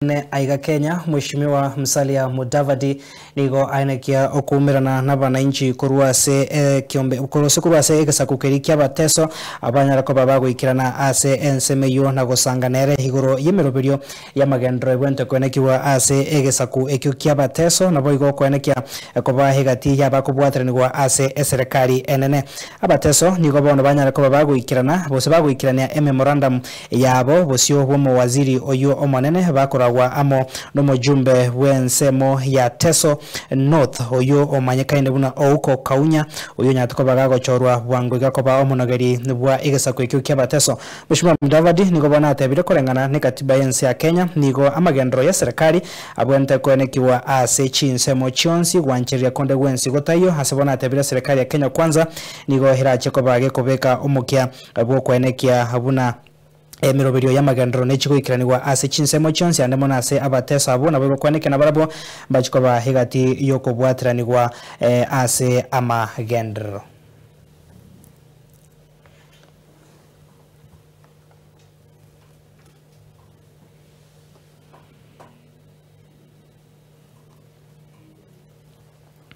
Ime aiga Kenya, Mweshimiwa Musalia Mudavadi nigo aenekia okoumerana nabananchi korwa ase ekiombe gose korwa ase egesaku keria ki'abateso abanyare koba bagoikerana ase ensemo eyio na gosanga nere igoro y'emeroberio y'amagenderero ebwenerete koenekigwa ase egesaku ekio ki'abateso naboigo koenekia koba egati y'abakobwateranigwa ase eserekari enene. Abateso nigo bono banyare koba bagoikerana gose bagoikerania ememorandum yabo bosio bw'omowaziri oyio omonene bakoragwa amo nomojumbe bw'ensemo ya Teso North oyio omanyekaine buna Ouko Kaunya oyio onyarete koba gagochorwa bwango iga koba omonogeri bwa egesaku ekio ki'Abateso. Mweshimiwa Mudavadi nigo bono atebire koreng'ana nekatiba y'ense ya Kenya nigo amagenderero y'eserekari abwenerete koenekigwa ase chinsemo chionsi gwanchereria konde gwensi gotaiyo ase bono atebire eserekari ya Kenya Kwanza nigo erache koba gekobeka omokia bw'okoenekia buna emeroberio y'amagenderero nechi goikeranigwa ase chinsemo chionsi, ande mono ase abateso abwo nabo egokwanekia nabarabwo mbachi koba egati y'okobwateranigwa ase amagenderero.